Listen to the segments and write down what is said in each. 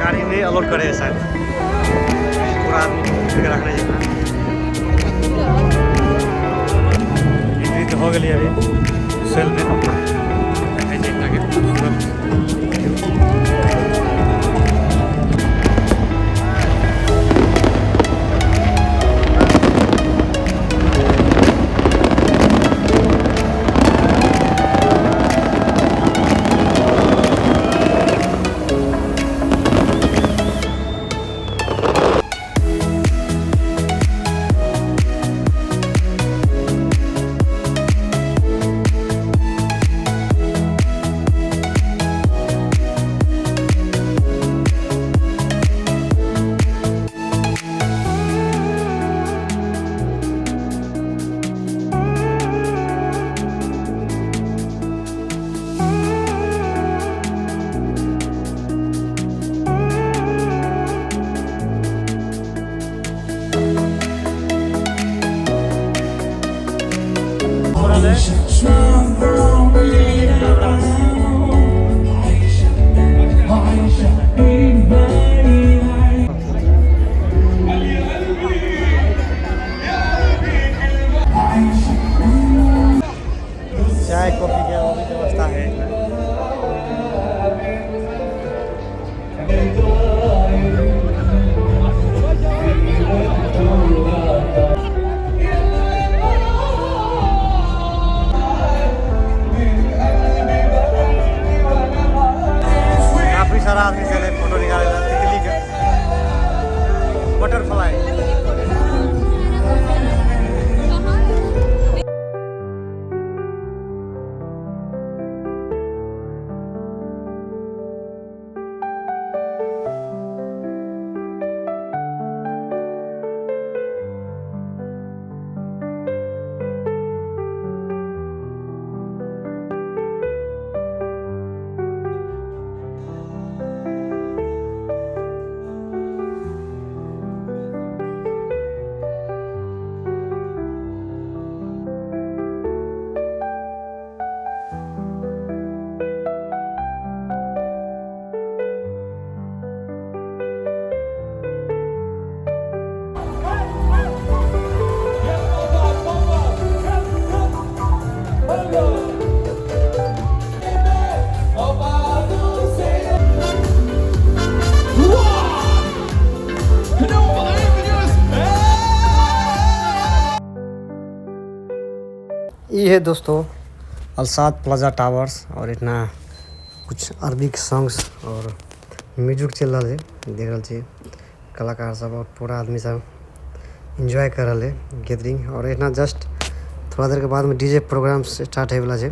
गाड़ी नहीं अलाउड करे है शायद। पूरा आदमी के रखने छै। एंट्री तो हो गेली अभी सेल में। देखै छै इतना के खूबसूरत। चाय कॉफी के वो भी व्यवस्था है। काफी सारा आदमी चले फोटो निकाले ला तितली के, बटरफ्लाई। ये है दोस्तों अलसाद प्लाजा टावर्स और इतना कुछ अरबिक सॉन्ग्स और म्यूजिक चल रहा है। देख रहा छी कलाकार सब और पूरा आदमी सब एंजॉय कर रहा है गैदरिंग। और इतना जस्ट थोड़ा देर के बाद में डीजे प्रोग्राम स्टार्ट है वाला है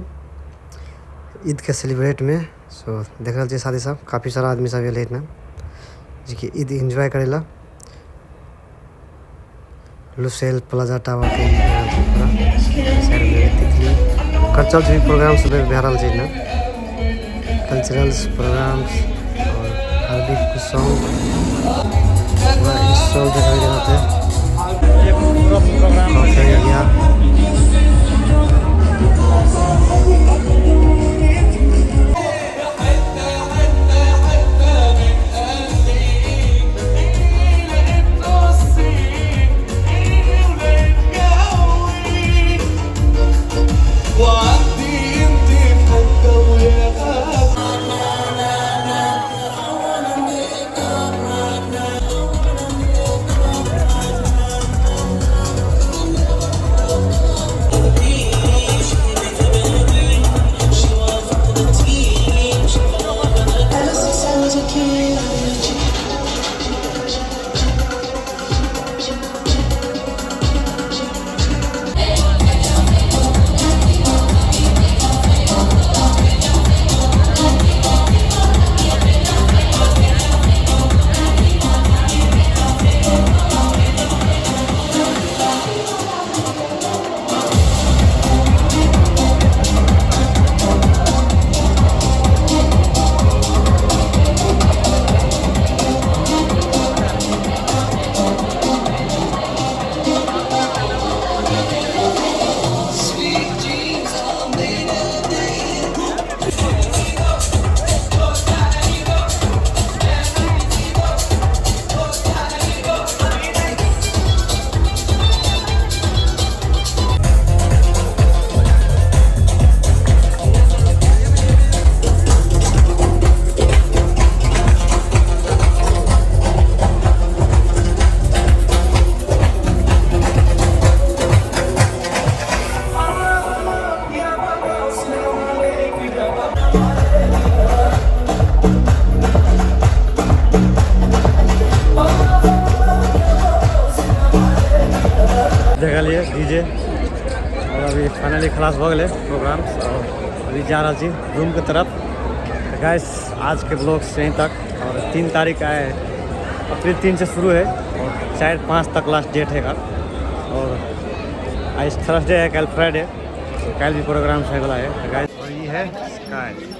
ईद के सेलिब्रेट में। सो देख रहा छी साथी सब काफ़ी सारा आदमी सब आयल है इतना जे कि ईद एंजॉय करेला। लुसेल प्लाजा टावर के पूरा साइड में तितली कल्चरल भी प्रोग्राम सब भए रहल छै ना, कल्चरल प्रोग्राम्स और अरबिक कुछ सॉन्ग पूरा इंस्टॉल दिखाई दे रहा है। ये पूरा प्रोग्राम काफी एरिया وعدي انت في حتة ويا غاب. फाइनली खलास भऽ गेलै प्रोग्राम और अभी जा रहल छी रूमके तरफ। तऽ गाइस आजके ब्लॉग से यहीं तक। और 3 तारीख आए, अप्रैल 3 से शुरू है और 4-5 तक लास्ट डेट है एकर। और आज थर्सडे है, कल फ्राइडे, कल भी प्रोग्राम है वाला है। तो गाइस और ये है स्काई।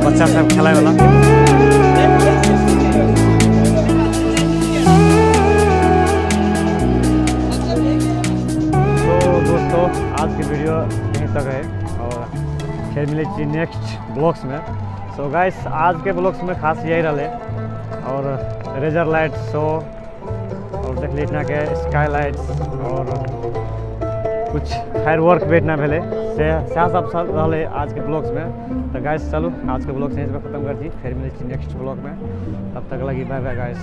बच्चा सब खेलाय वाला। तो दोस्तों आज की वीडियो यहीं तक है और फिर मिले छी नेक्स्ट ब्लॉग्स में। सो गाइस आज के ब्लॉग्स में खास यही रहे और रेजर लाइट शो और देख ली इतना के स्काई लाइट्स और कुछ फायर वर्क भी इतना भेलै से सएह सब रहलै आज के ब्लॉग्स में। तो गाइस चलू आज के ब्लॉग यहीं पर खत्म कर दी, फिर मिले छी नेक्स्ट ब्लॉग में। तब तक लगी बाय बाय गाइस।